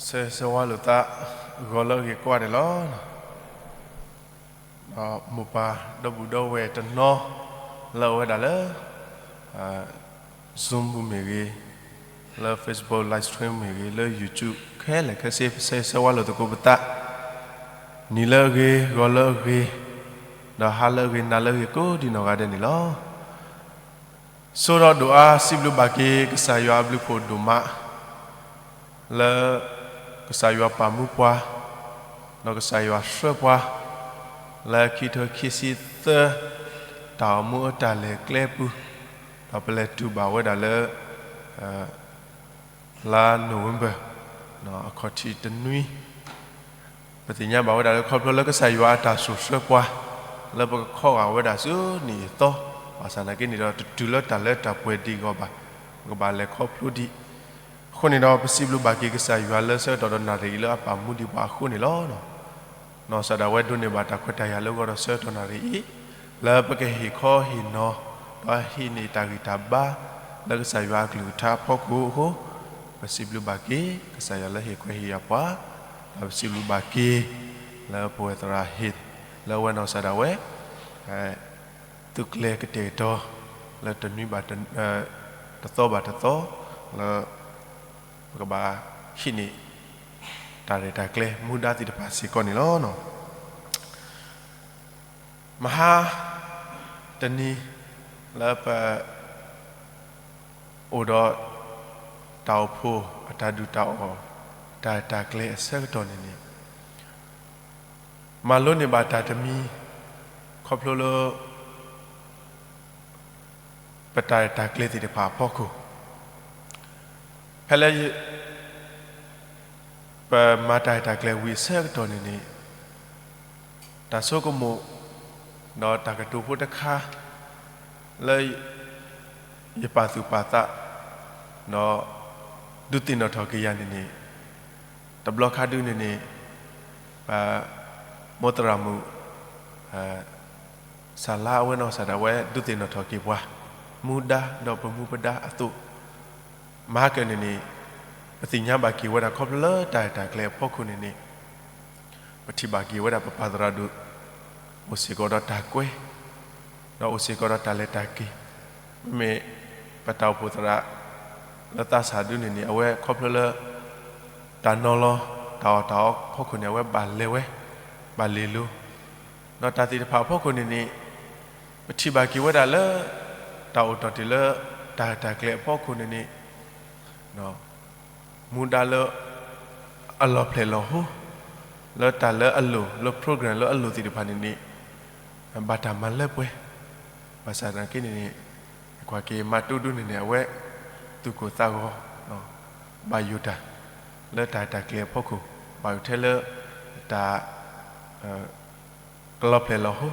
ဆၢဂ့ၤဆၢဝါလိာ်သး ဂီၤလၢအဂ့ၤကိးဂၤဒဲးလီၤ. ဒီးမိၢ်ပၢ်ဒီပုၢ်ဒီဝဲၢ်တနီၤ လၢအဝဲဒၣ်လၢ Zoom ပူၤမ့ၢ်ဂ့ၤ, လၢ Facebook live stream မ့ၢ်ဂ့ၤ, လၢ YouTube ခဲလၢာ်ခဲဆ့ ပဆၢဂ့ၤဆၢဝါလိာ်သကိးပသး, နံၤလၢအဂ့ၤ, ဂီၤလၢအဂ့ၤ, ဒီးဟါလၢအဂ့ၤ, နၤလၢအဂ့ၤ ကိးဒံနီၢ်ဂၤဒဲးန့ၣ်လီၤ. ဆိဒီးဒိၣ်အါ စံးဘျုးဘၣ်က့ၤ ကစၢ်ယွၤအဘျုးဖှိၣ်ဒိၣ်မး လၢ ကစၢ်ယွၤပာ်မူပှၤ, ဒီးကစၢ်ယွၤဆှၢပှၤ လၢခံထိခံဆံသၢ တၢ်အိၣ်မူအတၢ်လဲၤကျဲပူၤ, ဒီးပလဲၤတုၤဘၣ်ဝဲဒၣ်လၢ လါ November အခီၣ်ထံးတနွံ, ပသ့ၣ်ညါဘၣ်ဝဲဒၣ်လၢ ခီဖျိလၢကစၢ်ယွၤအတၢ်ဆိၣ်ဆှၢပှၤ လၢပကခီဂာ်ဝဲဒၣ်ဆူနံၣ်အသီ, ဘၣ်ဆၣ်သနာ်က့န့ၣ်ဒီး တတုၤလၢတၢ်လၢတၢ်ပှဲၤဒံးအဂီၢ်ဘၣ်, ပကဘၣ်လဲၤခီဖျိဒံး. အဃိန့ၣ်ဒီး ပစံးဘျုးဘၣ်က့ၤကစၢ်ယွၤလၢဆၢကတီၢ်ဒီးနၣ်ရံၣ်အံၤလၢအပာ်မူဒံးပှၤအဃိန့ၣ်လီၤ. နီၢ်စၢ်ဒၣ်ဝဲဒိးန့ၢ်ဘၣ်တၢ်ခွဲးတၢ်ယာ်လၢအဂီၢ်ဒီးဆၢကတီၢ်နၣ်ရံၣ်အံၤ, လၢပကဟ့ၣ်ခီဟ့ၣ်နီၤ ဒီးဟံးန့ၢ်တၢ်ဂံၢ်တၢ်ဘါ လၢကစၢ်ယွၤအကလုၢ်ကထါအဖီခိၣ်အဃိ, ပစံးဘျုးဘၣ်က့ၤ ကစၢ်ယွၤလၢဟ့ၣ်ခွဲးဟ့ၣ်ယာ်ပှၤ, ဒီးပစံးဘျုးဘၣ်က့ၤ လၢပဝဲသရၣ်ဟ့ၣ် လၢအဝဲနီၢ်စၢ်ဒၣ်ဝဲ သုးကျဲၤကတဲာ်ကတီၤ လၢတနွံဘၣ် တသီဘၣ်တသီ လၢ ပကဘၣ်ဟံးန့ၢ် တၢ်ရဲၣ်တၢ်ကျဲၤမူဒါသ့ၣ်တဖၣ်စ့ၢ်ကီးန့ၣ်လီၤ. မဟါတနံၤ လၢပ အိၣ်ဒီး တၢ်အိၣ်ဖှိၣ်အတၢ်ဒုၣ်တၢ်အီၣ် တၢ်ရဲၣ်တၢ်ကျဲၤအဆၢကတီၢ်န့ၣ်န့ၣ် မၤလိန့ၢ်ဘၣ်တၢ်တမံၤ ခီဖျိလၢ ပတၢ်ရဲၣ်တၢ်ကျဲၤသ့ၣ်တဖၣ်အဖီခိၣ်, ဖဲလၢ ပမၤတၢ်ရဲၣ်တၢ်ကျဲၤဝံၤအဆၢကတီၢ်န့ၣ်န့ၣ် တၢ်ဆိကမိၣ် ဒီးတၢ်ကတိၤဖိတခါ လၢ ယပာ်သူၣ်ပာ်သး ဒီး ဒုးသ့ၣ်နီၣ်ထီၣ်က့ၤယၤန့ၣ်န့ၣ် တဘျီခါဒုန့ၣ်န့ၣ် ပ မိၢ်သရၣ်မုၣ် စၤလါအဝဲနီၢ်စၢ်ဒၣ်ဝဲ ဒုးသ့ၣ်နီၣ်ထီၣ်က့ၤပှၤ မူဒါဒီးပမူပဒါအသိး, မဟါကၢန့ၣ်န့ၣ် ပသ့ၣ်ညါဘၣ်က့ၤဝဲဒၣ်ခီဖျိလၢတၢ်ရဲၣ်တၢ်ကျဲၤအဖီခိၣ်န့ၣ်န့ၣ် ပထံၣ်ဘၣ်က့ၤဝဲဒၣ်ပပၢ်သရၣ်ဒိၣ် အိၣ်စ့ၢ်ကီးဒီးတၢ်ကွဲ ဒီးအိၣ်စ့ၢ်ကီးဒီးတၢ်လဲၤတၢ်က့ၤ, မ့မ့ၢ်ပတၢ်အိၣ်ဖှိၣ်သရၣ် လၢသးစၢ်ဒုန့ၣ်န့ၣ် အဝဲခီဖျိလၢ တၢ်နီၤလီၤ တၢ်အီၣ်တၢ်အီအဖီခိၣ်န့ၣ် အဝဲဘၣ်လဲၤဝဲ ဘၣ်လဲၤလိၤ, ဒီးတၢ်သ့ၣ်တဖၣ်အဖီခိၣ်န့ၣ်န့ၣ် ပထံၣ်ဘၣ်က့ၤဝဲဒၣ်လၢ တၢ်အိၣ်တီၢ်တ့ၢ်လၢ တၢ်ရဲၣ်တၢ်ကျဲၤအဖီခိၣ်န့ၣ်န့ၣ် မူဒါလၢ အလီၤဖျဲၣ်လီၤဟိ လၢတၢ်လၢအလိၣ် လၢ program လၢအလိၣ်သ့ၣ်တဖၣ်န့ၣ်န့ၣ် ဘၣ်တၢ်မၤလၢပှဲၤ, ဘၣ်ဆၣ်သနာ်က့န့ၣ်န့ၣ် ကွၢ်က့ၤမါတူဒုန့ၣ်န့ၣ် အဝဲ သူၣ်ကိၢ်သးဂီၤ ဘၣ်ယိၣ်တၢ် လၢတၢ်ရဲၣ်တၢ်ကျဲၤအဖီခိၣ် ဘၣ်ယိၣ်ထဲလၢ တၢ် ကလီၤဖျဲၣ်လီၤဟိ,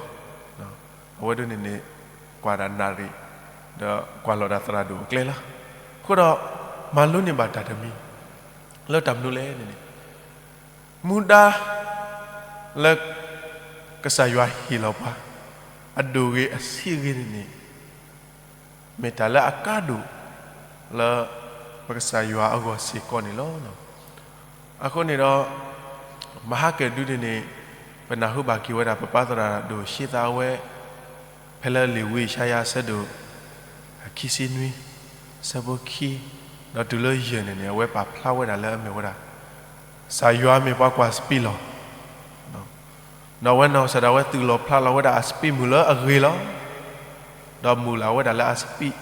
အဝဲဒၣ်န့ၣ်န့ၣ် ကွၢ်ဒၣ်နၣ်ရံၣ် ဒီးကွၢ်လီၤဒၣ်သရၣ်ဒိၣ်အကျဲလီၤ. အဃိဒီး မၤလိန့ၢ်ဘၣ်တၢ်တမံၤ လၢတၢ်မနုၤလဲၣ်န့ၣ်န့ၣ် မူဒါ လၢ ကစၢ်ယွၤဟ့ၣ်လီၤပှၤ အဒိၣ်ဂ့ၤအဆံးဂ့ၤန့ၣ်န့ၣ် မ့ၢ်တၢ်လၢအကါဒိၣ် လၢ ပကစၢ်ယွၤအဂီၢ်စ့ၢ်ကီးန့ၣ်လီၤ. အဃိန့ၣ်ဒီး မဟါကၢၣ်ဒုန့ၣ်န့ၣ် ပနၢ်ဟူဘၣ်က့ၤဝဲဒၣ် ပပၢ်သရၣ်ဒိၣ်ရှ့သးဝဲ ဖဲလၢလံာ်ဝံယၡါယၤအဆၢဒိၣ် ခံဆံနွံ ဆၢဖိခံ ဒီးတုၤလၢယဲၢ်န့ၣ်န့ၣ် အဝဲပာ်ဖျါဝဲဒၣ်လၢအမ့ၢ်ဝဲဒၣ် ကစၢ်ယွၤမ့ၢ်ပှၤကွၢ်စပံးလီၢ် ဒီးအဝဲနီၢ်ကစၢ်ဒၣ်ဝဲသုးလီၢ်ဖျါလီၤဝဲဒၣ်အစပံးမုၢ်လၢအဂ့ၤလီၤ. ဒီးမုၢ်လၢ်ဝဲဒၣ်လၢအစပံး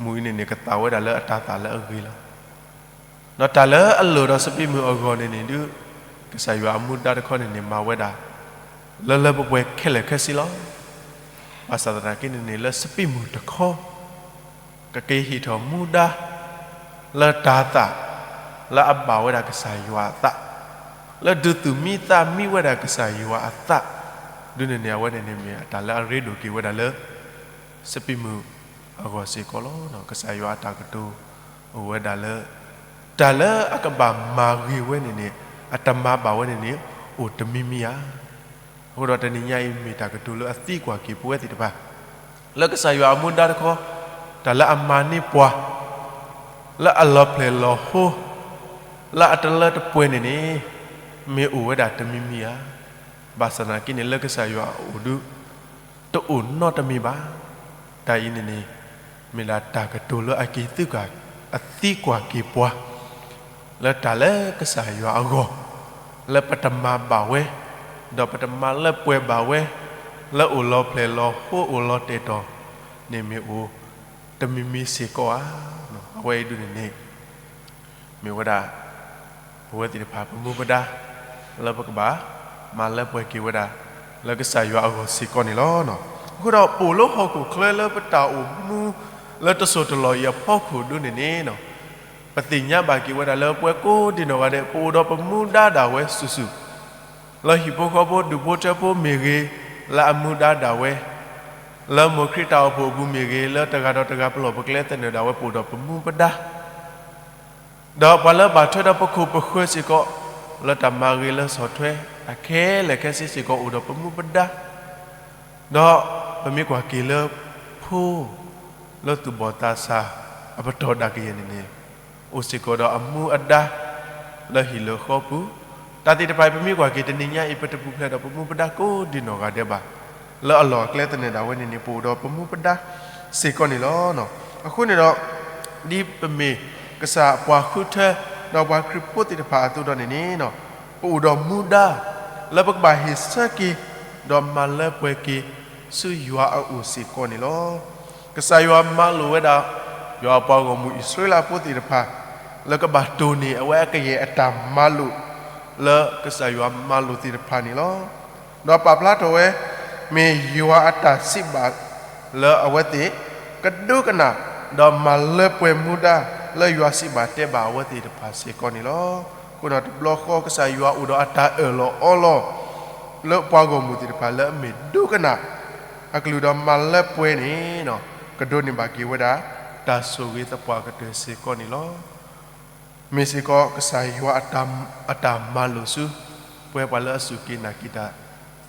မုၢ်အံၤန့ၣ်န့ၣ် ကသၣ်ဝဲဒၣ်လၢအတၤသၣ်လၢအဂ့ၤလီၤ. ဒီးတၢ်လၢအလိၣ်ဒီးစပံးမုၢ်အဂီၢ်န့ၣ်န့ၣ်ဒုး ကစၢ်ယွၤအမူဒါတခီန့ၣ်န့ၣ် မၤဝဲဒၣ် လၢလၢပှဲၤပှဲၤခဲလၢာ်ခဲဆ့လီၤ. ဘၣ်ဆၣ်သနာ်က့န့ၣ်န့ၣ် လၢစပံးမုၢ်တခီ ကက့ၤဟ့ၣ်ထီၣ်မူဒါ လၢတၤသၣ် လၢအဘၣ်ဝဲဒၣ်ကစၢ်ယွၤအသး လၢဒုးသူၣ်မံသးမံဝဲဒၣ်ကစၢ်ယွၤအသး ဒုန့ၣ်န့ၣ် အဝဲန့ၣ်န့ၣ်မ့ၢ်တၢ်လၢအရ့ဒိၣ်က့ၤဝဲဒၣ်လၢ စပံးမုၢ်အဂီၢ်စ့ၢ်ကီးလီၤ. ကစၢ်ယွၤအတၢ်ကတိၤအိၣ်ဝဲဒၣ်လၢ တၢ်လၢအကဘၣ်မၤဂ့ၤဝဲန့ၣ်န့ၣ် အတမၤဘၣ်ဝဲန့ၣ်န့ၣ် အိၣ်တမံၤမံၤဧါ. အဃိဒီးတနံၤညါအံၤမ့ၢ်တၢ်ကတိၤလၢအသံကွၢ်က့ၤပဝဲသ့ၣ်တဖၣ် လၢကစၢ်ယွၤအမူဒါတခီ တၢ်လၢအမၤန့ၢ်ပှၤ လၢအလီၤဖျဲၣ်လီၤဟိ လၢအတလၢတပှဲၤန့ၣ်န့ၣ် မ့ၢ်အိၣ်ဝဲဒၣ်တမံၤမံၤဧါ. ဘၣ်ဆၣ်သနာ်က့န့ၣ် လၢကစၢ်ယွၤအအိၣ်ဒုး တအိၣ်နီတမံၤဘၣ်. တၢ်အံၤန့ၣ်န့ၣ် မ့ၢ်ဒၣ်တၢ်ကတိၤလၢအက့ၤသုးက့ၤ အသံကွၢ်က့ၤပှၤ လၢတၢ်လၢကစၢ်ယွၤအဂီၢ် လၢပတမၤဘၣ်ဝဲ, ဒီးပတမၤလၢပှဲၤဘၣ်ဝဲ, လၢအိၣ်လီၤဖျဲၣ်လီၤဟိ အိၣ်လီၤတဲာ်တီၤန့ၣ် မ့ၢ်အိၣ်တမံၤမံၤစ့ၢ်ကီးဧါ. အဝဲအံၤဒုးန့ၣ်န့ၣ် မ့ၢ်ဝဲဒၣ် ပဝဲသ့ၣ်တဖၣ်ပမူပဒါ လၢပကဘၣ်မၤလၢပှဲၤက့ၤဝဲဒၣ် လၢကစၢ်ယွၤအဂီၢ်စ့ၢ်ကီးန့ၣ်လီၤ. အဃိဒီး ပအိၣ်လၢဟီၣ်ခိၣ်ချၢလၢပတၢ်အိၣ်မူ လၢတစိၢ်တလီၢ်အံၤအဖီခိၣ်ဒုးန့ၣ်န့ၣ် ပသ့ၣ်ညါဘၣ်က့ၤဝဲဒၣ်လၢပဝဲကိးဒံးနီၢ်ဂၤဒဲး ပအိၣ်ဒီးပမူဒါဒၣ်ဝဲစုာ်စုာ် လၢဟံၣ်ဖိဃီဖိဒူၣ်ဖိထၢဖိမ့ၢ်ဂ့ၤ, လၢအမူဒါဒၣ်ဝဲ, လၢမိၢ်ခရံာ်တၢ်အိၣ်ဖှိၣ်အပူၤမ့ၢ်ဂ့ၤ, လၢတဂၤဒီးတဂၤပလီၢ်ပကျဲသနၢၣ်ဒၣ်ဝဲ ပအိၣ်ဒီးပမူပဒါ ဒီးပှၤလၢဘၣ်ထွဲဒီးပခိၣ်ပဃၢၤစ့ၢ်ကီး လၢတၢ်မၤဂ့ၤလၢစီၤထွဲ အခဲလၢာ်ခဲဆ့စ့ၢ်ကီး အိၣ်ဒီးပမူပဒါ, ဒီးပမ့ၢ်ကွၢ်က့ၤလၢဖိ လၢသူၣ်ဘီၣ်သးစၢ်အပတီၢ်ဒၣ်ကယဲၢ်န့ၣ်န့ၣ် အိၣ်စ့ၢ်ကီးဒီးအမူအဒါ လၢဟံၣ်လၢဃီပူၤ, တၢ်သ့ၣ်တဖၣ်အံၤ ပမ့ၢ်ကွၢ်က့ၤတနံၤညါအံၤ ပတပူၤဖျဲးဒီးပမူပဒါကိးဒံးနီၢ်ဂၤဒဲးဘၣ်. လၢအလီၢ်အကျဲသနၢၣ်ဒၣ်ဝဲန့ၣ်န့ၣ် ပအိၣ်ဒီးပမူပဒါစ့ၢ်ကီးန့ၣ်လီၤ. အဃိန့ၣ်ဒီး ဒ်ပမ့ၢ်ကစၢ်အပှၤဃုထၢ ဒီးပှၤခရံာ်ဖိသ့ၣ်တဖၣ်အသိးဒီးန့ၣ်န့ၣ် ပအိၣ်ဒီးမူဒါ လၢပကဘၣ်ဟ့ၣ်ဆၢက့ၤ ဒီးမၤလၢပှဲၤက့ၤ ဆူယွၤအအိၣ်စ့ၢ်ကီးန့ၣ်လီၤ. ကစၢ်ယွၤမၤလိာ်ဝဲဒၣ် ယွၤအပှၤဂီၢ်မုၢ်အံၣ်စရ့လးဖိသ့ၣ်တဖၣ် လၢကဘၣ်တိၢ်န့ၢ်အဝဲအကယဲၢ်အတၢ်မၤလိာ် လၢကစၢ်ယွၤမၤလိာ်သ့ၣ်တဖၣ်န့ၣ်လီၤ. ဒီးပာ်ဖျါထီၣ်ဝဲ မ့ၢ်ယွၤအတၢ်စံးဘၣ်လၢအဝဲသ့ၣ် ကဒိကနၣ် ဒီးမၤလၢပှဲၤမူဒါ လၢယွၤစံးဘၣ်တဲဘၣ်အဝဲသ့ၣ်တဖၣ်စ့ၢ်ကီးန့ၣ်လီၤ. အဃိဒီးတဘျီဃီကစၢ်ယွၤအိၣ်ဒီးအတၢ်အၢၣ်လီၤအီလီၤ လၢပှၤဂီၢ်မုၢ်သ့ၣ်တဖၣ်လၢအမ့ၢ်ဒိကနၣ် အကလုၢ်ဒီးမၤလၢပှဲၤန့ၣ် ကဒိးန့ၢ်ဘၣ်က့ၤဝဲဒၣ် တၢ်ဆိၣ်ဂ့ၤသပှၢ်ကတၢၢ်စ့ၢ်ကီးန့ၣ်လီၤ. မ့ၢ်စ့ၢ်ကီးကစၢ်ယွၤအတၢ်မၤလိာ်ဆူ ပဝဲပှၤလၢအစူၢ်က့ၤနာ်က့ၤတၢ်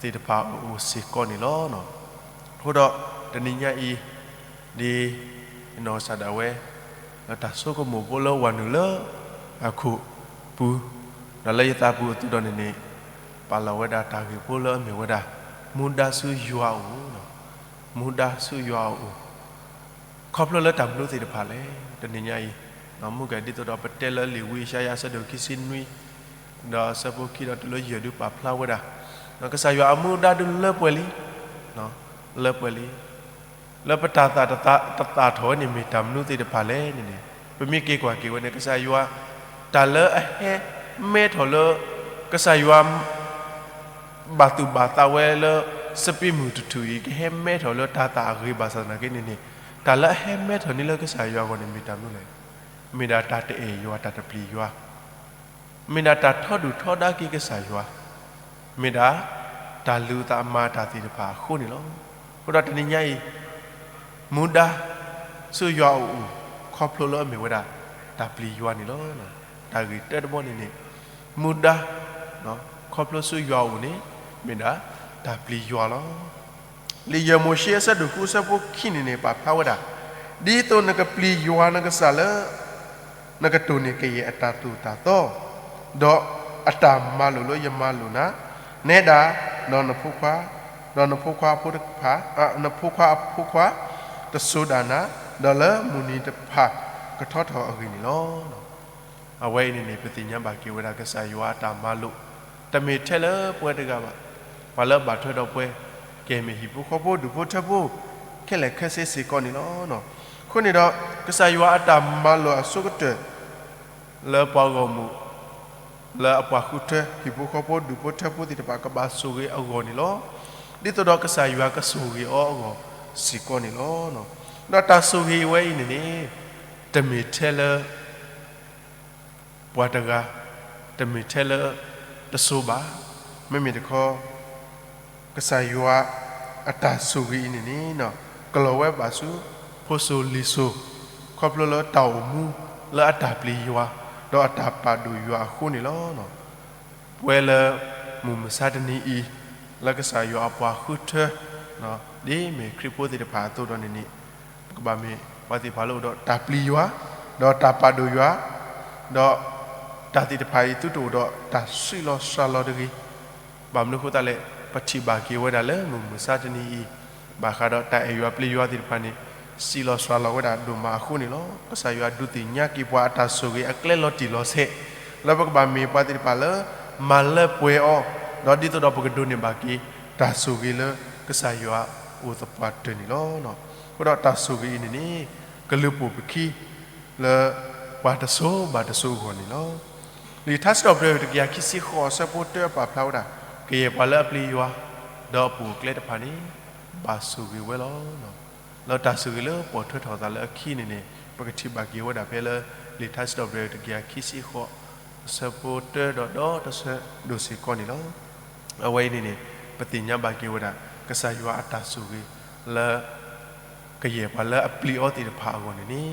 သ့ၣ်တဖၣ်အအိၣ်စ့ၢ်ကီးန့ၣ်လီၤ. အဃိဒီးတနံၤညါအံၤ ဒ်နီၢ်ကစၢ်ဒၣ်ဝဲ လၢတၢ်ဆိကမိၣ်ဖိလၢဝၤနုာ်လၢ အခိၣ်ပူၤ ဒီးလၢယသးပူၤအသိးဒီးန့ၣ်န့ၣ် ပာ်လီၤဝဲဒၣ်တၢ်ဂ့ၢ်ဖိလၢအမ့ၢ်ဝဲဒၣ် မူဒါဆူယွၤအအိၣ်, မူဒါဆူယွၤအအိၣ် ခီဖျိလၢတၢ်မနုၤသ့ၣ်တဖၣ်လဲၣ်. တနံၤညါအံၤ မ့ၢ်ကဒ်သိးဒီးပတဲလၢလံာ်ဝံယၡါယၤအဆၢဒိၣ်ခံဆံနွံ ဒီးအဆၢဖိခံဒီးတုၤလၢယဲၢ်ဒုးပာ်ဖျါဝဲဒၣ် ကစၢ်ယွၤအမူဒါဒုးလၢပှဲၤလံ, လၢပှဲၤလံ. လၢပတၢ်သၣ်တသၣ်ထီၣ်ဝဲန့ၣ်မ့ၢ်တၢ်မနုၤသ့ၣ်တဖၣ်လဲၣ်န့ၣ်န့ၣ် ပမ့ၢ်က့ၤကွၢ်က့ၤဝဲန့ၣ် ကစၢ်ယွၤ တၢ်လၢအဟဲမဲထီၣ်လၢ ကစၢ်ယွၤ ဘၣ်သူၣ်ဘၣ်သးဝဲလၢ စပံးမုၢ်တထူၣ်အံၤ ကဟဲမဲထီၣ်လၢတၢ်သၣ်အဂ့ၤဘၣ်ဆၣ်သနာ်က့န့ၣ်န့ၣ် တၢ်လၢအဟဲမဲထီၣ်န့ၢ်လၢကစၢ်ယွၤအဂီၢ်န့ၣ် မ့ၢ်တၢ်မနုၤလဲၣ်. မ့ၢ်ဒၣ်တၢ်တအဲၣ်ယွၤ တၢ်တပျံၤယွၤ, မ့ၢ်ဒၣ်တၢ်ထီဒုၣ်ထီဒါက့ၤကစၢ်ယွၤ, မ့ၢ်ဒၣ် တၢ်လုၢ်သးမၤတၢ်သ့ၣ်တဖၣ်အဃိန့ၣ်လီၤ. အဃိဒီးတနံၤညါအံၤ မူဒါ ဆူယွၤအအိၣ် ခီဖျိလၢအမ့ၢ်ဝဲဒၣ် တၢ်ပျံၤယွၤန့ၣ်လီၤ. တၢ်ဂ့ၢ်တၢတဘီန့ၣ်န့ၣ် မူဒါ ခီဖျိဆူယွၤအအိၣ်န့ၣ် မ့ၢ်ဒၣ်တၢ်ပျံၤယွၤလီၤ. လံာ်ယဲၢ်မိၤၡ့အဆၢဒိၣ်ဃုအဆၢဖိခံန့ၣ်န့ၣ် ပာ်ဖျါဝဲဒၣ်, ဒ်သိးနကပျံၤယွၤနကစၢ်လၢ နကတိၢ်န့ၢ်ကယဲၢ်အတၢ်သိၣ်တၢ်သီ, ဒီးအတၢ်မၤလိာ်လၢယမၤလိာ်နၤ, နဲဒၣ်, ဒီးနဖိခွါ, ဒီးနဖိခွါအဖိခွါတဖၣ်, နဖိခွါအဖိခွါ, တစိၤဒၣ်နၤ, ဒီးလၢမုၢ်နံၤတဖၣ်ကထီထီၣ်အဂ့ၢ်န့ၣ်လီၤ. အဝဲအံၤန့ၣ်န့ၣ် ပသ့ၣ်ညါဘၣ်က့ၤဝဲဒၣ်ကစၢ်ယွၤအတၢ်မၤလိာ်, တမ့ၢ်ထဲလၢပှၤတဂၤဘၣ်, ပှၤလၢဘၣ်ထွဲဒီးပှၤ, ကဲမ့ၢ်ဟံၣ်ဖိဃီဖိဒူၣ်ဖိထၢဖိ, ခဲလၢာ်ခဲဆ့စ့ၢ်ကီးန့ၣ်လီၤ. အဃိန့ၣ်ဒီး ကစၢ်ယွၤအတၢ်မၤလိာ်အဆိကတၢၢ် လၢပှၤဂီၢ်မုၢ် လၢအပှၤဃုထၢ ဟံၣ်ဖိဃီဖိဒူၣ်ဖိထၢဖိသ့ၣ်တဖၣ် ကဘၣ်ဆိၣ်ဂ့ၤအဂီၢ်န့ၣ်လီၤ. ဒ်သိးဒီးကစၢ်ယွၤကဆိၣ်ဂ့ၤအီၤအဂီၢ်စ့ၢ်ကီးန့ၣ်လီၤ. ဒီးတၢ်ဆိၣ်ဂ့ၤဝဲအံၤန့ၣ်န့ၣ် တမ့ၢ်ထဲလၢ ပှၤတဂၤ, တမ့ၢ်ထဲလၢ တစိၤဘၣ်. မ့မ့ၢ်တခီ ကစၢ်ယွၤအတၢ်ဆိၣ်ဂ့ၤအံၤန့ၣ်န့ၣ် ကလီၤဝဲဘၣ်ဆူ ဖိစိၤလံၤစိၤ ခီဖျိလၢတၢ်အိၣ်မူ လၢအတၢ်ပျံၤယွၤ ဒီးအတၢ်ပာ်ဒိၣ်ယွၤအဃိန့ၣ်လီၤ. ပဝဲလၢ မုၢ်မဆါတနံၤအံၤ လၢကစၢ်ယွၤအပှၤဃုထၢ ဒ်မ့ၢ်ခရံာ်ဖိသ့ၣ်တဖၣ်အသိးဒီးန့ၣ်န့ၣ် ပကဘၣ်မ့ၢ်ပှၤသ့ၣ်တဖၣ်လၢအိၣ်ဒီးတၢ်ပျံၤယွၤ, ဒီးတၢ်ပာ်ဒိၣ်ယွၤ, ဒီး တၢ်သ့ၣ်တဖၣ်အံၤ သုတအိၣ်ဒီးတၢ်ဆံးလီၤစှၤလီၤတဂ့ၤ. ဘၣ်မနုၤအဃိသတးလဲၣ်, ပထံၣ်ဘၣ်က့ၤဝဲဒၣ်လၢမုၢ်မဆါတနံၤအံၤ, ဘၣ်ဃးဒီးတၢ်အဲၣ်ယွၤပျံၤယွၤသ့ၣ်တဖၣ်န့ၣ် ဆံးလီၤစှၤလီၤဝဲဒၣ်ဒိၣ်မးအဃိန့ၣ်လီၤ. ကစၢ်ယွၤဒုးသ့ၣ်ညါက့ၤပှၤအတၢ်ဆိၣ်ဂ့ၤအကျဲလီၤတံၢ်လီၤဆဲး, လၢပကဘၣ်မ့ၢ်ပှၤသ့ၣ်တဖၣ်လၢ မၤလၢပှဲၤအီၤ, ဒီးဒ်သိးဒီးပကဒိးန့ၢ်ဘၣ်က့ၤ တၢ်ဆိၣ်ဂ့ၤလၢကစၢ်ယွၤအိၣ်သပှၢ်တၢၢ်န့ၣ်လီၤ. အဃိဒီးတၢ်ဆိၣ်ဂ့ၤအံၤန့ၣ်န့ၣ် ကလုၢ်ပိာ်ပခံ လၢပှၤတစိၤဘၣ်တစိၤအဂီၢ်န့ၣ်လီၤ. လံာ်ထါစံးထီၣ်ပတြၢၤတကယၤခံဆံဃိးအဆၢဖိတၢပာ်ဖျါဝဲဒၣ်, ကယဲၢ်ပှၤလၢအပျံၤယွၤ, ဒီးအပိာ်အကျဲတဖၣ်န့ၣ် ဘၣ်ဆိၣ်ဂ့ၤဝဲလီၤ. လၢတၢ်ဆိၣ်ဂ့ၤလၢပိာ်ထွဲထီၣ်အသးလၢအခံန့ၣ်န့ၣ် ပကထံၣ်ဘၣ်က့ၤဝဲဒၣ်ဖဲလၢ လံာ်ထါစံးထီၣ်ပတြၢၤတကယၤခံဆံဃိး အဆၢဖိတၢဒီးဒီတဆၢဒိၣ်စ့ၢ်ကီးန့ၣ်လီၤ. အဝဲအံၤန့ၣ်န့ၣ် ပသ့ၣ်ညါဘၣ်က့ၤဝဲဒၣ် ကစၢ်ယွၤအတၢ်ဆိၣ်ဂ့ၤလၢ ကယဲၢ်ပှၤလၢအပျံၤအီၤသ့ၣ်တဖၣ်အဂီၢ်န့ၣ်န့ၣ်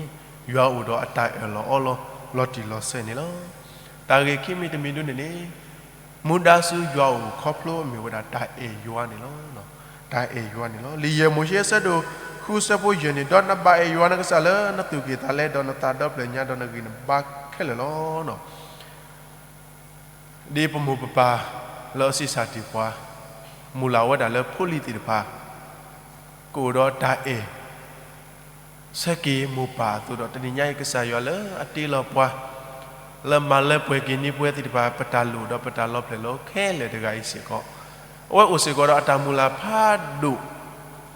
ယွၤအိၣ်ဒီးအတၢ်အၢၣ်လီၤအီလီၤ လီၤတံၢ်လီၤဆဲးန့ၣ်လီၤ. တၢ်ဂ့ၢ်ခံမံၤတမံၤဒ်န့ၣ်န့ၣ် မူဒါဆူယွၤအအိၣ်ခီဖျိမ့ၢ်ဝဲဒၣ်တၢ်အဲၣ်ယွၤန့ၣ်လီၤ. တၢ်အဲၣ်ယွၤန့ၣ်လီၤ. လံာ်ယဲၢ်မိၤၡ့အဆၢဒိၣ်ဃုအဆၢဖိယဲၢ်န့ၣ်, ဒီးနဘၣ်အဲၣ်ယွၤနကစၢ်လၢနသူၣ်ကံၢ်သးလဲ ဒီးနသးဒီဖျၢၣ်ညါ ဒီးနဂံၢ်နဘါခဲလၢာ်လီၤ. ဒ်ပမိၢ်ပပၢ်လၢအဆံးစၢ်တ့ၢ်ပှၤ မုၢ်လၢ်ဝဲဒၣ်လၢဖိလံၤသ့ၣ်တဖၣ် ကအိၣ်ဒီးတၢ်အဲၣ် ဆၢက့ၤမိၢ်ပၢ်အသိးဒီး တနံၤညါအံၤ ကစၢ်ယွၤလၢအတ့လီၤပှၤ လၢမၤလၢပှဲၤက့ၤန့ၢ်ပှၤသ့ၣ်တဖၣ် ပတၢ်လိၣ်ဒီးပတၢ်လီၤဖျဲၣ်လီၤခဲလၢာ်တဂၤအံၤစ့ၢ်ကီး, အဝဲအိၣ်စ့ၢ်ကီးဒီးအတၢ်မုၢ်လၢ်ဖးဒိၣ်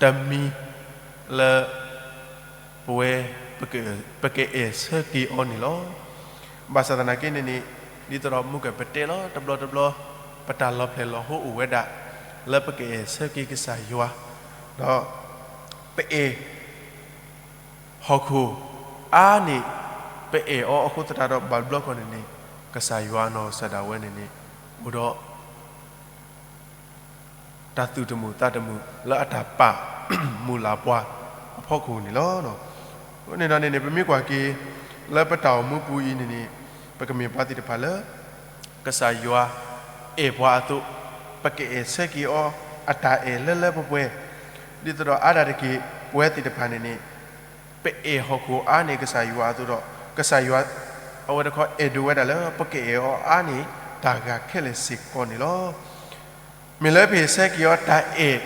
တမံၤလၢ ပဝဲ ပကအဲၣ်ဆၢက့ၤအီၤန့ၣ်လီၤ. ဘၣ်ဆၣ်သနာ်က့န့ၣ်န့ၣ် ဒ်သိးဒီးမူကပတဲလီၤ တဘျီတဘျီ ပတၢ်လီၤဖျဲၣ်လီၤဟိအိၣ်ဝဲဒၣ် လၢပကအဲၣ်ဆၢက့ၤကစၢ်ယွၤ, ဒီးပအဲၣ်ဟီၣ်ခိၣ်အါန့ၢ် ပအဲၣ်အီၤအဃိသတးဒီး ဘၣ်တဘျီခီန့ၣ်န့ၣ် ကစၢ်ယွၤအနီၢ်ကစၢ်ဒၣ်ဝဲန့ၣ်န့ၣ် အိၣ်ဒီး တၢ်သူၣ်တမုာ်သးတမုာ်လၢအတၢ်ပာ်မုၢ်လၢ်ပှၤအဖီခိၣ်န့ၣ်လီၤ. အဃိန့ၣ်ဒီးန့ၣ်န့ၣ် ပမ့ၢ်ကွၢ်က့ၤ လၢပတၢ်အိၣ်မူပူၤအံၤန့ၣ်န့ၣ် ပကမ့ၢ်ပှၤသ့ၣ်တဖၣ်လၢ ကစၢ်ယွၤအဲၣ်ပှၤအသိး ပကအဲၣ်ဆၢက့ၤအီၤ အတၢ်အဲၣ်လၢလၢပှဲၤပှဲၤ ဒ်သိးဒီးအါဒၣ်တက့ၢ် ပဝဲသ့ၣ်တဖၣ်န့ၣ်န့ၣ် ပအဲၣ်ဟီၣ်ခိၣ်အါန့ၢ်ကစၢ်ယွၤအသိးဒီး ကစၢ်ယွၤ အဝဲတခီအဲၣ်ဒိးဝဲဒၣ်လၢ ပကအဲၣ်အီၤအါန့ၢ်တၢ်ဂၤခဲလၢာ်စ့ၢ်ကီးန့ၣ်လီၤ. မ့ၢ်လၢပဟ့ၣ်ဆၢက့ၤအီၤတၢ်အဲၣ်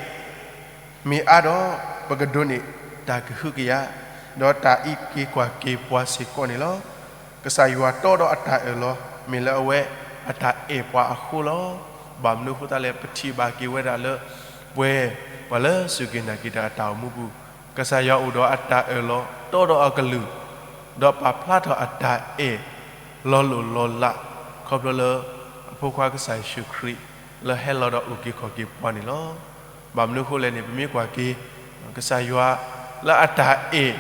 မ့ၢ်အါဒီး ပကဒိးန့ၢ်တၢ်ကဟုကယာ် ဒီးတၢ်အံးက့ၤကွၢ်က့ၤပှၤစ့ၢ်ကီးန့ၣ်လီၤ. ကစၢ်ယွၤတီဒီးအတၢ်အၢၣ်လီၤ မ့ၢ်လၢအဝဲအတၢ်အဲၣ်ပှၤအဃိလီၤ. ဘၣ်မနုၤအဃိသတးလဲၣ် ပထံၣ်ဘၣ်က့ၤဝဲဒၣ်လၢ ပဝဲ ပှၤလၢစူၢ်က့ၤနာ်က့ၤတၢ်အတၢ်အိၣ်မူပူၤ ကစၢ်ယွၤအိၣ်ဒီးအတၢ်အၢၣ်လီၤ တီဒီးအကလုၢ် ဒီးပာ်ဖျါထီၣ်အတၢ်အဲၣ် လီၤလိၢ်လီၤလး ခီဖျိလၢ အဖိခွါကစၢ်ယ့ၣ်ၡူးခရံာ် လၢဟဲလီၤဒီးအုၣ်က့ၤခီၣ်က့ၤပှၤန့ၣ်လီၤ. ဘၣ်မနုၤအဃိလဲၣ်န့ၣ် ပမ့ၢ်ကွၢ်က့ၤ ကစၢ်ယွၤလၢအတၢ်အဲၣ်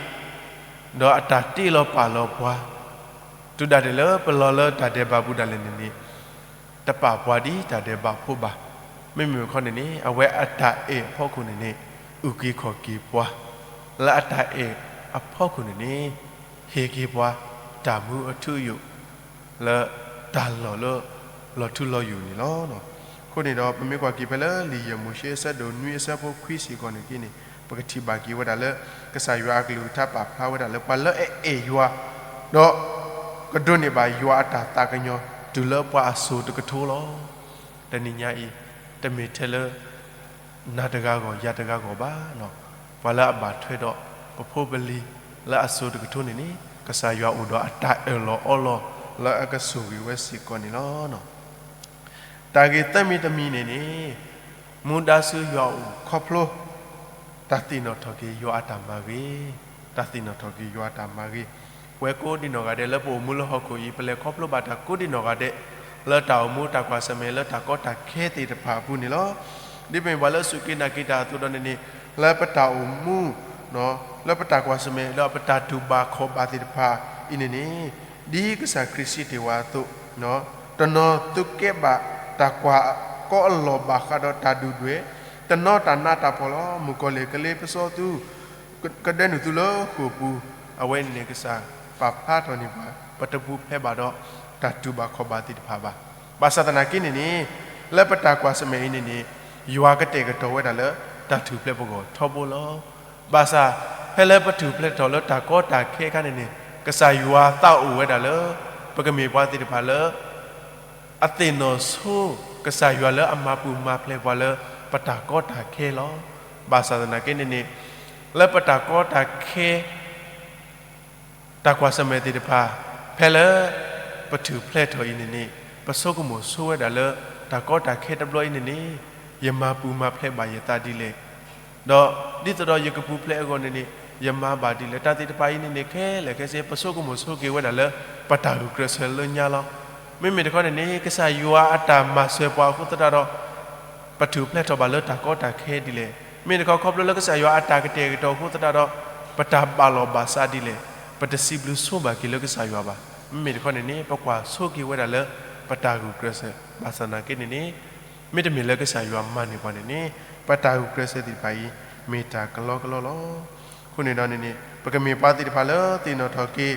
ဒီးအတၢ်တ့လီၤပာ်လီၤပှၤ တုၤဒၣ်လဲာ်လၢပလီၤလၢတၢ်ဒဲးဘးပူၤဒၣ်လဲာ်န့ၣ်န့ၣ် တပာ်ပှၤဒ်တၢ်ဒဲးဘးဖိဘၣ်. မ့မ့ၢ်ခီန့ၣ်န့ၣ် အဝဲအတၢ်အဲၣ်အဖီခိၣ်န့ၣ်န့ၣ် အုၣ်က့ၤခီၣ်က့ၤပှၤ လၢအတၢ်အဲၣ်အဖီခိၣ်န့ၣ်န့ၣ် ဟ့ၣ်က့ၤပှၤ တၢ်မူအထူအယိာ် လၢတၢ်လီၢ်လၢ လီၤထူလီၤယိာ်န့ၣ်လီၤ. အဃိန့ၣ်ဒီး ပမ့ၢ်ကွၢ်က့ၤဖဲလၢလံာ်ယဲၢ်မိၤၡ့အဆၢဒိၣ်နွံအဆၢဖိခွံစ့ၢ်ကီးန့ၣ်က့န့ၣ် ပကထံၣ်ဘၣ်က့ၤဝဲဒၣ်လၢ ကစၢ်ယွၤအကလုၢ်ကထါပာ်ဖျါဝဲဒၣ်လၢ ပှၤလၢအအဲၣ်ယွၤ ဒီး ကဒိးန့ၢ်ဘၣ်ယွၤအတၢ်သးကညီၤ တုၤလၢပှၤအစိၤတကထိလီၤ. တနံၤညါအံၤ တမ့ၢ်ထဲလၢ နၤတဂၤဂီၢ် ယၤတဂၤဂီၢ်ဘၣ်. ပှၤလၢအဘၣ်ထွဲဒီး ပဖိပလံၤလၢအစိၤတကထိန့ၣ်န့ၣ် ကစၢ်ယွၤအိၣ်ဒီးအတၢ်အၢၣ်လီၤအီလီၤ လၢအကဆိၣ်ဂ့ၤဝဲစ့ၢ်ကီးန့ၣ်လီၤ. တၢ်ဂ့ၢ်သၢမံၤတမံၤန့ၣ်န့ၣ် မူဒါဆူယွၤအအိၣ်ခီဖျိ တၢ်သ့ၣ်နီၣ်ထီၣ်က့ၤယွၤအတၢ်မၤဂ့ၤ, တၢ်သ့ၣ်နီၣ်ထီၣ်က့ၤယွၤအတၢ်မၤဂ့ၤ. ပဝဲကိးဒံနီၢ်ဂၤဒဲးလၢပအိၣ်မူလၢဟီၣ်ခိၣ်အံၤ ပလဲၤခီဖျိဘၣ်တၢ်ကိးဒံနီၢ်ဂၤဒဲး လၢတၢ်အိၣ်မူတၢ်ကွၢ်ဆၢၣ်မဲာ်လၢတၢ်ကီတၢ်ခဲသ့ၣ်တဖၣ်အပူၤန့ၣ်လီၤ. ဒ်ပမ့ၢ်ပှၤလၢစူၢ်က့ၤနာ်က့ၤတၢ်အသိးဒီးန့ၣ်န့ၣ် လၢပတၢ်အိၣ်မူ လၢပတၢ်ကွၢ်ဆၢၣ်မဲာ် ဒီးပတၢ်တူၢ်ဘၣ်ခီၣ်ဘၣ်သ့ၣ်တဖၣ်အံၤန့ၣ်န့ၣ် ဒ်ကစၢ်ခရံာ်စံးတ့ၢ်ဝဲအသိး, တနီၤသုကဲဘၣ်တၢ်ကွၢ်ကီအလီၢ်ဘၣ်ဃးဒီးတၢ်ဒုၣ်ဒွဲၣ်, တနီၤတၢ်နးတၢ်ဖှီၣ်လီၤ. မုၣ်ကီၢ်လံၢ်ကလ့ပစီသု ကဒၢနုာ်သုလၢဃိာ်ပူၤ, အဝဲန့ၣ်န့ၣ် ကစၢ်ပာ်ဖျါထီၣ်န့ၢ်ပှၤ ပတပူၤဖျဲးဘၣ်ဒီးတၢ်တူၢ်ဘၣ်ခီၣ်ဘၣ်သ့ၣ်တဖၣ်ဘၣ်. ဘၣ်ဆၣ်သနာ်က့န့ၣ်န့ၣ် လၢပတၢ်ကွၢ်ဆၢၣ်မဲာ်အံၤန့ၣ်န့ၣ် ယွၤကတဲာ်ကတီၤဝဲဒၣ်လၢ တၢ်ထူၣ်ဖျဲးပဂီၢ်ထီဘိလီၤ. ဘၣ်ဆၣ် ဖဲလၢပထူၣ်ဖျဲးထီၣ်လၢတၢ်ကီတၢ်ခဲအခါန့ၣ်န့ၣ် ကစၢ်ယွၤသးအိၣ်ဝဲဒၣ်လၢ ပကမ့ၢ်ပှၤသ့ၣ်တဖၣ်လၢ အသ့ၣ်နီၣ်ဆိ ကစၢ်ယွၤလၢအမၤပူၤမၤဖျဲးပှၤလၢ ပတၢ်ကီတၢ်ခဲလီၤ. ဘၣ်ဆၣ်သနာ်က့န့ၣ်န့ၣ် လၢပတၢ်ကီတၢ်ခဲ တၢ်ကွၢ်ဆၢၣ်မဲာ်သ့ၣ်တဖၣ် ဖဲလၢ ပထူၣ်ဖျဲးထီၣ်အံၤန့ၣ်န့ၣ် ပဆိကမိၣ်ဆိဝဲဒၣ်လၢ တၢ်ကီတၢ်ခဲတဘျီအံၤန့ၣ်န့ၣ် ယမၤပူၤမၤဖျဲးဘၣ်ယသးဒ်လဲၣ် ဒီးဒ်သိးဒီးယကပူၤဖျဲးအဂီၢ်န့ၣ်န့ၣ် ယမၤဘၣ်ဒ်လဲၣ် တၢ်သ့ၣ်တဖၣ်အံၤန့ၣ်န့ၣ် ခဲလၢာ်ခဲဆ့ ပဆိကမိၣ်ဆိက့ၤဝဲဒၣ်လၢ ပတၢ်ဂုာ်ကျဲးစၢးလၢညါလီၤ. မ့မ့ၢ်တခီန့ၣ်န့ၣ် ကစၢ်ယွၤအတၢ်မၤစၢၤပှၤအဃိသတးဒီး ပထူၣ်ဖျဲးထီၣ်ဘၣ်လၢတၢ်ကီတၢ်ခဲဒ်လဲၣ်. မ့မ့ၢ်တခီခီဖျိလၢကစၢ်ယွၤအတၢ်ကတဲာ်ကတီၤအဃိသတးဒီး ပတၢ်ဘၣ်လီၤဘၣ်စးဒ်လဲၣ်. ပတစံးဘျုးဆိဘၣ်က့ၤလၢကစၢ်ယွၤဘၣ်. မ့မ့ၢ်တခီန့ၣ်န့ၣ် ပကွၢ်ဆိက့ၤဝဲဒၣ်လၢ ပတၢ်ဂုာ်ကျဲးစၢး ဘၣ်ဆၣ်သနာ်က့န့ၣ်န့ၣ် မ့တမ့ၢ်လၢကစၢ်ယွၤမၤန့ၢ်ပှၤန့ၣ်န့ၣ် ပတၢ်ဂုာ်ကျဲးစၢးသ့ၣ်တဖၣ်အံၤ မ့ၢ်တၢ်ကလီကလီလီၤ. အဃိန့ၣ်ဒီးန့ၣ်န့ၣ် ပကမ့ၢ်ပှၤသ့ၣ်တဖၣ်လၢသ့ၣ်နီၣ်ထီၣ်က့ၤ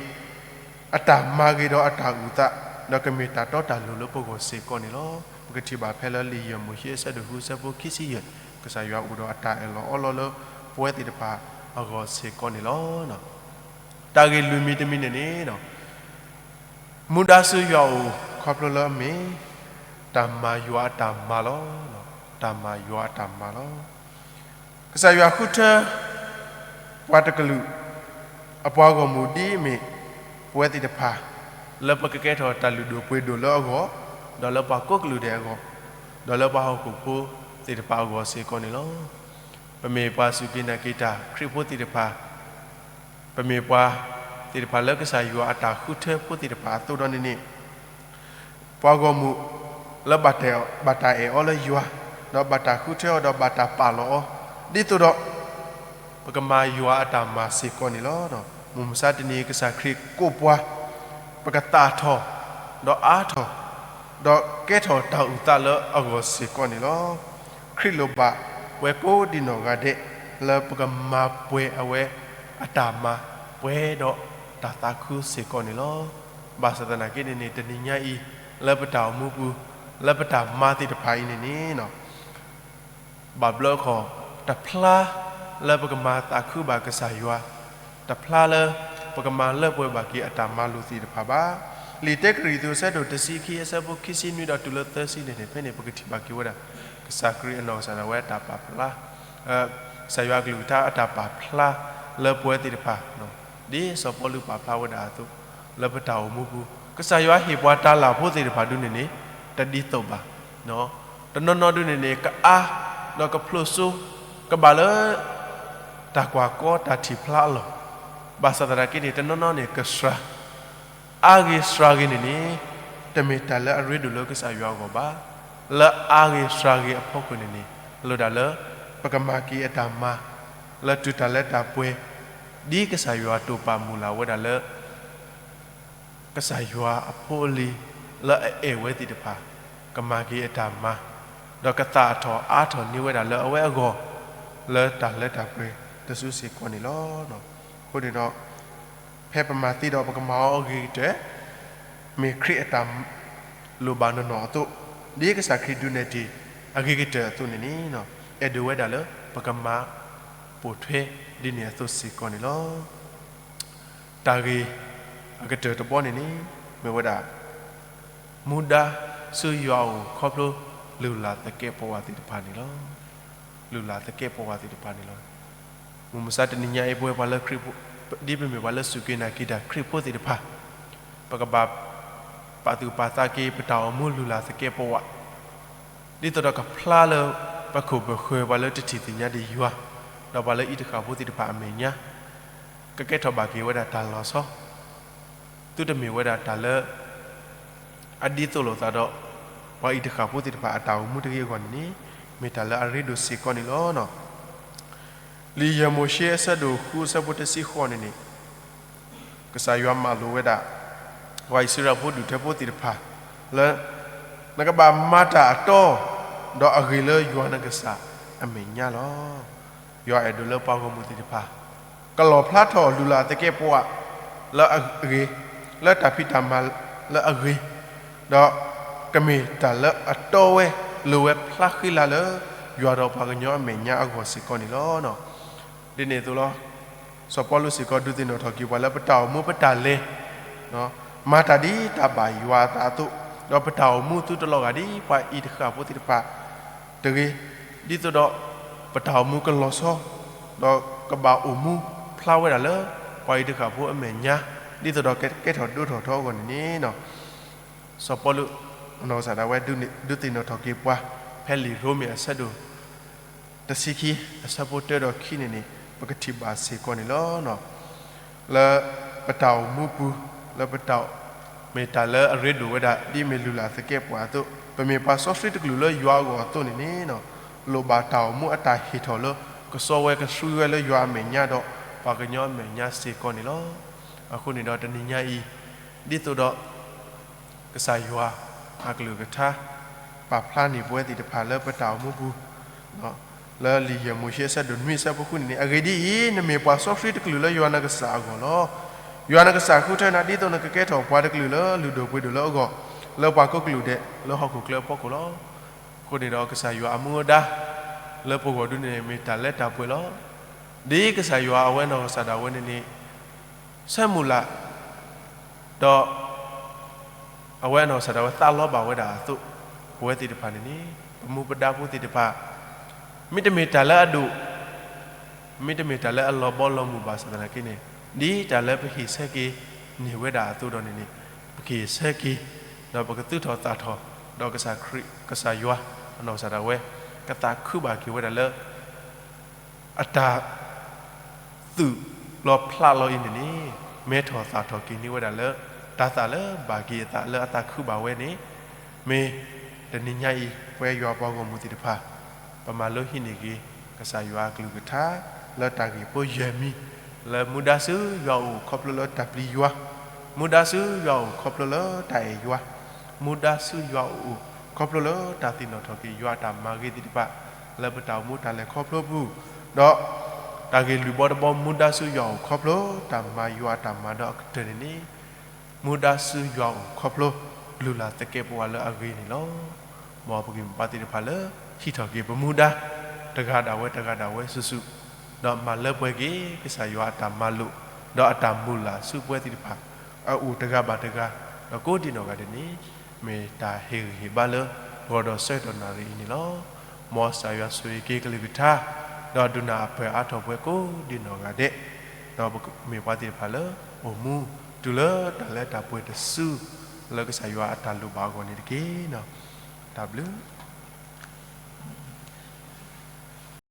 အတၢ်မၤဂ့ၤဒီးအတၢ်အုၣ်သး ဒီးကမ့ၢ်တၢ်တီတၢ်လိၤလၢပဂီၢ်စ့ၢ်ကီးန့ၣ်လီၤ. ပကထံၣ်ဘၣ်ဖဲလၢလံာ်ယဲၢ်မိၤၡ့အဆၢဒိၣ်ဃုအဆၢဖိခံဆံယဲၢ် ကစၢ်ယွၤအိၣ်ဒီးအတၢ်အၢၣ်လီၤအီလီၤလၢပဝဲသ့ၣ်တဖၣ်အဂီၢ်စ့ၢ်ကီးန့ၣ်လီၤ. တၢ်ဂ့ၢ်လွံၢ်မံၤတမံၤန့ၣ်န့ၣ် မူဒါဆူယွၤအအိၣ်ခီဖျိလၢအမ့ၢ် တၢ်မၤယွၤအတၢ်မၤလီၤ. တၢ်မၤယွၤအတၢ်မၤလီၤ. ကစၢ်ယွၤဃုထၢ ပှၤတကလုာ် အပှၤဂီၢ်မုၢ်ဒ်အမ့ၢ် ပဝဲသ့ၣ်တဖၣ် လၢပကကဲထီၣ်တၢ်လုၢ်ဒိၣ်ပှ့ၤဒိၣ်လၢအဂီၢ်, ဒီးလၢပှၤကိးကလုာ်ဒဲးအဂီၢ်, ဒီးလၢပှၤဟီၣ်ခိၣ်ဖိသ့ၣ်တဖၣ်အဂီၢ်စ့ၢ်ကီးန့ၣ်လီၤ. ပမ့ၢ်ပှၤစူၢ်က့ၤနာ်က့ၤတၢ်ခရံာ်ဖိသ့ၣ်တဖၣ်, ပမ့ၢ်ပှၤသ့ၣ်တဖၣ်လၢကစၢ်ယွၤအတၢ်ဃုထၢဖိသ့ၣ်တဖၣ်အသိးဒီးန့ၣ်န့ၣ် ပှၤဂီၢ်မုၢ် လၢဘၣ်တၢ်အဲၣ်အီၤလၢယွၤ, ဒီးဘၣ်တၢ်ဃုထၢအီၤဒီးဘၣ်တၢ်ပာ်လီၤအီၤ, ဒ်သိးဒီး ပကမၤယွၤအတၢ်မၤစ့ၢ်ကီးန့ၣ်လီၤ. မုၢ်မဆါတနံၤ ကစၢ်ခရံာ်ကိးပှၤ ပကသၣ်ထီၣ်, ဒီးအါထီၣ်, ဒီးကဲထီၣ်တၢ်အုၣ်သးလၢအဂီၢ်စ့ၢ်ကီးန့ၣ်လီၤ. ခရံာ်လိၣ်ဘၣ်ပှၤကိးဒံးနီၢ်ဂၤဒဲး လၢပကမၤပှဲၤအဝဲအတၢ်မၤ ပှဲၤဒီးတၢ်သးခုစ့ၢ်ကီးန့ၣ်လီၤ. ဘၣ်ဆၣ်သနာ်က့န့ၣ်န့ၣ် တနံၤညါအံၤ လၢပတၢ်အိၣ်မူပူၤ လၢပတၢ်မၤသ့ၣ်တဖၣ်အံၤန့ၣ်န့ၣ် ဘၣ်ဘျီခီၣ် တဖျါလၢပကမၤသးခုဘၣ်ကစၢ်ယွၤ, တဖျါလၢပကမၤလၢပှဲၤဘၣ်က့ၤအတၢ်မၤလိာ်သ့ၣ်တဖၣ်ဘၣ်. လံာ်တၢကရံၣ်သူး အဆၢဒိၣ်တဆံခံ အဆၢဖိခံဆံနွံဒီးတုၤလၢသၢဆံန့ၣ်န့ၣ် ဖဲန့ၣ်ပကထံၣ်ဘၣ်က့ၤဝဲဒၣ် ကစၢ်ခရံာ်အနီၢ်ကစၢ်ဒၣ်ဝဲအတၢ်ပာ်ဖျါ ကစၢ်ယွၤအကလုၢ်ကထါအတၢ်ပာ်ဖျါလၢပဝဲသ့ၣ်တဖၣ် ဒ်စီၤပီလူးပာ်ဖျါဝဲဒၣ်အသိး လၢပတၢ်အိၣ်မူပူၤ ကစၢ်ယွၤဟ့ၣ်ပှၤတၢ်လၢ်ဖိသ့ၣ်တဖၣ်ဒုန့ၣ်န့ၣ် တဒ်သိးဘၣ်. တနီၤနီၤဒုန့ၣ်န့ၣ် ကအါ ဒီးကဖျိးစိ ကဘၣ်လၢ တၢ်ကွၢ်ကီတၢ်ထံၣ်ဖျါအလီၢ်, ဘၣ်ဆၣ်သနာ်က့န့ၣ် တနီၤနီၤန့ၣ် ကစှၤ အါဂ့ၤစှၤဂ့ၤန့ၣ်န့ၣ် တမ့ၢ်တၢ်လၢအရ့ဒိၣ်လၢကစၢ်ယွၤအဂီၢ်ဘၣ်. လၢအါဂ့ၤစှၤဂ့ၤအဖီခိၣ်န့ၣ်န့ၣ် လိၣ်ဒၣ်လၢ ပကမၤက့ၤအတၢ်မၤ လၢတူၢ်တၢ်လၢတၢ်ပှဲၤ ဒ်ကစၢ်ယွၤတိာ်ပာ်မုၢ်လၢ်ဝဲဒၣ်လၢ ကစၢ်ယွၤအဖိအလံၤ လၢအအဲၣ်ဝဲသ့ၣ်တဖၣ် ကမၤက့ၤအတၢ်မၤ, ဒီးကသၣ်ထီၣ်အါထီၣ်န့ၢ်ဝဲဒၣ်လၢအဝဲအဂီၢ် လၢတၢ်လၢတၢ်ပှဲၤတစုစ့ၢ်ကီးန့ၣ်လီၤ. အဃိန့ၣ်ဒီး ဖဲပမၤသ့ဒီးပကမၤအီၤအဂ့ၤကတၢၢ် မ့ၢ်ခရံာ်အတၢ်လိၣ်ဘၣ်နီၢ်နီၢ်အသိး, ဒ်ကစၢ်ခရံာ်ဒုးနဲၣ်တ့ၢ်အဂ့ၤကတၢၢ်အသိးန့ၣ်န့ၣ် အဲၣ်ဒိးဝဲဒၣ်လၢ ပကမၤပိာ်ထွဲဒ်န့ၣ်အသိးစ့ၢ်ကီးန့ၣ်လီၤ. တၢ်ဂ့ၢ်အကတၢၢ်တဘီန့ၣ်န့ၣ် မ့ၢ်ဝဲဒၣ် မူဒါဆူယွၤအအိၣ်ခီဖျိ လုၢ်လၢ်သကဲးပဝးသ့ၣ်တဖၣ်န့ၣ်လီၤ. လုၢ်လၢ်သကဲးပဝးသ့ၣ်တဖၣ်န့ၣ်လီၤ. မုၢ်မဆါတနံၤညါအံၤ ပဝဲပှၤလၢခရံာ်ဖိ ဒ်ပမ့ၢ်ပှၤလၢစူၢ်က့ၤနာ်က့ၤတၢ်ခရံာ်ဖိသ့ၣ်တဖၣ် ပကဘၣ်ပာ်သူၣ်ပာ်သးက့ၤ ပတၢ်အိၣ်မူလုၢ်လၢ်သကဲးပဝး ဒ်သိးဒီးကဖျါလၢ ပခိၣ်ပဃၢၤ ပှၤလၢတထံၣ်သ့ၣ်ညါဒံးယွၤ ဒီးပှၤလၢအံၤတဃၣ်ဖိသ့ၣ်တဖၣ်အမဲာ်ညါ ကကဲထီၣ်ဘၣ်က့ၤဝဲဒၣ်တၢ်လီၤဆီ သုတမ့ၢ်ဝဲဒၣ်တၢ်လၢ အဒ်သိးလိာ်သးဒီး ပှၤအံၤတဃၣ်ဖိသ့ၣ်တဖၣ်အတၢ်အိၣ်မူတဂ့ၤအဂီၢ်န့ၣ်န့ၣ် မ့ၢ်တၢ်လၢအရ့ဒိၣ်စ့ၢ်ကီးန့ၣ်လီၤ. လံာ်ယဲၢ်မိၤၡ့အဆၢဒိၣ်ဃုအဆၢဖိတဆံဃိးန့ၣ်န့ၣ် ကစၢ်ယွၤမၤလိာ်ဝဲဒၣ် ပှၤအံၣ်စရ့လးဖိဒူၣ်ထၢဖိသ့ၣ်တဖၣ် လၢ နကဘၣ်မၤတၢ်အတီ ဒီးအဂ့ၤလၢယွၤနကစၢ်အမဲာ်ညါလီၤ. ယွၤအဲၣ်ဒိးလၢပှၤဂီၢ်မုၢ်သ့ၣ်တဖၣ် ကလီၣ်ဖျါထီၣ်လုၢ်လၢ်သကဲးပဝးလၢအဂ့ၤ, လၢတၢ်ဖံးတၢ်မၤလၢအဂ့ၤ, ဒီးကမ့ၢ်တၢ်လၢအတီဝဲ လိၤဝဲဖျါဃံလၤလၢ ယွၤဒီးပှၤကညီအမဲာ်ညါအဂီၢ်စ့ၢ်ကီးန့ၣ်လီၤ. ဒ်န့ၣ်အသိးလီၤ. စီၤပီလူးစ့ၢ်ကီးဒုးသ့ၣ်နီၣ်ထီၣ်က့ၤပှၤလၢပတၢ်အိၣ်မူပတၢ်လဲၤ မၤတၢ်ဒ်တၢ်ဘၣ်ယွၤအသးအသိး, ဒီးပတၢ်အိၣ်မူသုတလီၤဂာ်ဒ်ပှၤအံၤတဃၣ်ဖိသ့ၣ်တဖၣ်တဂ့ၤ, ဒ်သိးဒီး ပတၢ်အိၣ်မူကလီၤဆီ, ဒီးကဘၣ်အိၣ်မူဖျါဝဲဒၣ်လၢ ပှၤအံၤတဃၣ်ဖိအမဲာ်ညါ, ဒ်သိးဒီးကကဲထီၣ်ဒိၣ်ထီၣ်ထီအဂီၢ်န့ၣ်န့ၣ် စီၤပီလူး အနီၢ်ကစၢ်ဒၣ်ဝဲ ဒုးသ့ၣ်နီၣ်ထီၣ်က့ၤပှၤ ဖဲလံာ်ရိမ့ၤအဆၢဒိၣ်တဆံခံ အဆၢဖိတၢဒီးခံန့ၣ်န့ၣ် ပကထံၣ်ဘၣ်စ့ၢ်ကီးန့ၣ်လီၤ. လၢပတၢ်အိၣ်မူပူၤ, လၢပတၢ် မ့ၢ်တၢ်လၢအရ့ဒိၣ်ဝဲဒၣ် ဒ်မ့ၢ်လုၢ်လၢ်သကဲးပဝးအသိး, ပမ့ၢ်ပှၤစီဆှံတကလုာ်လၢယွၤအဂီၢ်အသိးန့ၣ်န့ၣ် လိၣ်ဘၣ်တၢ်အိၣ်မူအတၢ်ဟ့ၣ်ထီၣ်လၢ ကစီဝဲကဆှံဝဲလၢယွၤအမဲာ်ညါဒီး ပှၤကညီအမဲာ်ညါစ့ၢ်ကီးန့ၣ်လီၤ. အဃိန့ၣ်ဒီးတနံၤညါအံၤ ဒ်သိးဒီး ကစၢ်ယွၤအကလုၢ်ကထါ ပာ်ဖျါန့ၢ်ပဝဲသ့ၣ်တဖၣ်လၢပတၢ်အိၣ်မူပူၤ လၢလံာ်ယဲၢ်မိၤၡ့အဆၢဒိၣ်နွံအဆၢဖိဃုန့ၣ်န့ၣ်, အဂ့ၢ်ဒ်အံၤ, နမ့ၢ်ပှၤစီဆှံတကလုာ်လၢယွၤနကစၢ်အဂီၢ်လီၤ. ယွၤနကစၢ်ဃုထၢနၤ ဒ်သိးနကကဲထီၣ်ပှၤတကလုာ်လၢလုၢ်ဒိၣ်ပှ့ၤဒိၣ်လၢအဂီၢ်, လၢပှၤကိးကလုာ်ဒဲး လၢဟီၣ်ခိၣ်ချၢအဖီခိၣ်လီၤ. အဃိန့ၣ်ဒီးကစၢ်ယွၤအမူအဒါ လၢပဂီၢ်ဒုန့ၣ် မ့ၢ်တၢ်လၢတၢ်ပှဲၤလီၤ. ဒ်ကစၢ်ယွၤအဝဲနီၢ်ကစၢ်ဒၣ်ဝဲန့ၣ်န့ၣ် ဆၢမုၢ်လၢ် ဒီး အဝဲနီၢ်ကစၢ်ဒၣ်ဝဲသးလီဘၣ်ဝဲဒၣ်အသိး, ပဝဲသ့ၣ်တဖၣ်န့ၣ်န့ၣ် ပမူပဒါဖိသ့ၣ်တဖၣ် မ့တမ့ၢ်တၢ်လၢအဒိၣ်, မ့တမ့ၢ်တၢ်လၢအလီၤဘီလီၤမုၢ်ဘၣ်ဆၣ်သနာ်က့န့ၣ်, ဒ်တၢ်လၢပဟ့ၣ်ဆၢက့ၤန့ၢ်ဝဲဒၣ်အသိးဒီးန့ၣ်န့ၣ်, ပကဟ့ၣ်ဆၢက့ၤ, ဒီးပကသူၣ်ထီၣ်သၣ်ထီၣ်, ဒီးကစၢ်ခရံာ်, ကစၢ်ယွၤ, အနီၢ်ကစၢ်ဒၣ်ဝဲ, ကသးခုဘၣ်က့ၤဝဲဒၣ်လၢ အတၢ် သုးလီၤဖျးလီၤအံၤန့ၣ်န့ၣ်, မဲထီၣ်သၣ်ထီၣ်က့ၤန့ၢ်ဝဲဒၣ်လၢ တၢ်သးလၢဘၣ်က့ၤအသးလၢအသးခုဘၣ်ဝဲန့ၣ်, မ့ၢ်တနံၤညါအံၤ ပဝဲယွၤပှၤဂီၢ်မုၢ်သ့ၣ်တဖၣ် ပမၤလိဟံးန့ၢ်က့ၤ ကစၢ်ယွၤအကလုၢ်ကထါ လၢတၢ်ဂ့ၢ်ဖိယဲၢ်မံၤ, လၢမူဒါဆူယွၤအအိၣ်ခီဖျိလၢတၢ်ပျံၤယွၤ, မူဒါဆူယွၤအအိၣ်ခီဖျိလၢတၢ်အဲၣ်ယွၤ, မူဒါဆူယွၤအအိၣ်ခီဖျိလၢတၢ်သ့ၣ်နီၣ်ထီၣ်က့ၤယွၤအတၢ်မၤဂ့ၤသ့ၣ်တဖၣ် လၢပတၢ်အိၣ်မူတၢ်လဲၤခီဖျိပူၤ, ဒီးတၢ်ဂ့ၢ်လုၢ်ဘီတဘီ မူဒါဆူယွၤအအိၣ်ခီဖျိ တၢ်မၤယွၤအတၢ်မၤဒီးအကတၢၢ်န့ၣ်န့ၣ်, မူဒါဆူယွၤအအိၣ်ခီဖျိ လုၢ်လၢ်သကဲးပဝးလၢအဂ့ၤန့ၣ်လီၤ. မ်ပကမ့ၢ်ပှၤသ့ၣ်တဖၣ်လၢ ဟံးထီၣ်က့ၤပမူဒါ တဂၤဒၣ်ဝဲတဂၤဒၣ်ဝဲစုာ်စုာ်, ဒီးမၤလၢပှဲၤက့ၤ ကစၢ်ယွၤအတၢ်မၤလိာ် ဒီးအတၢ်မုၢ်လၢ်ဆူပဝဲသ့ၣ်တဖၣ် အအိၣ်တဂၤဘၣ်တဂၤ, ဒီးကိးဒံနီၢ်ဂၤဒဲးန့ၣ် မ့ၢ်တၢ်ဟ့ၣ်ဂံၢ်ဟ့ၣ်ဘါလၢ ဂီၤဒီးဆၢကတီၢ်နၣ်ရံၣ်အံၤန့ၣ်လီၤ. မ်ကစၢ်ယွၤဆိၣ်ဂ့ၤက့ၤကလုၢ်ကထါ, ဒီးဒုးနၢ်အဖၢၣ်အါထီၣ်ပှဲၤကိးဒံနီၢ်ဂၤဒဲး, ဒီးပကမ့ၢ်ပှၤသ့ၣ်တဖၣ်လၢ အိၣ်မူတုၤလၢတၢ်လၢတၢ်ပှဲၤတစု လၢကစၢ်ယွၤအတၢ်လိၣ်ဘၣ်အဂီၢ်န့ၣ်တက့ၢ်. တၢ်ဘျုး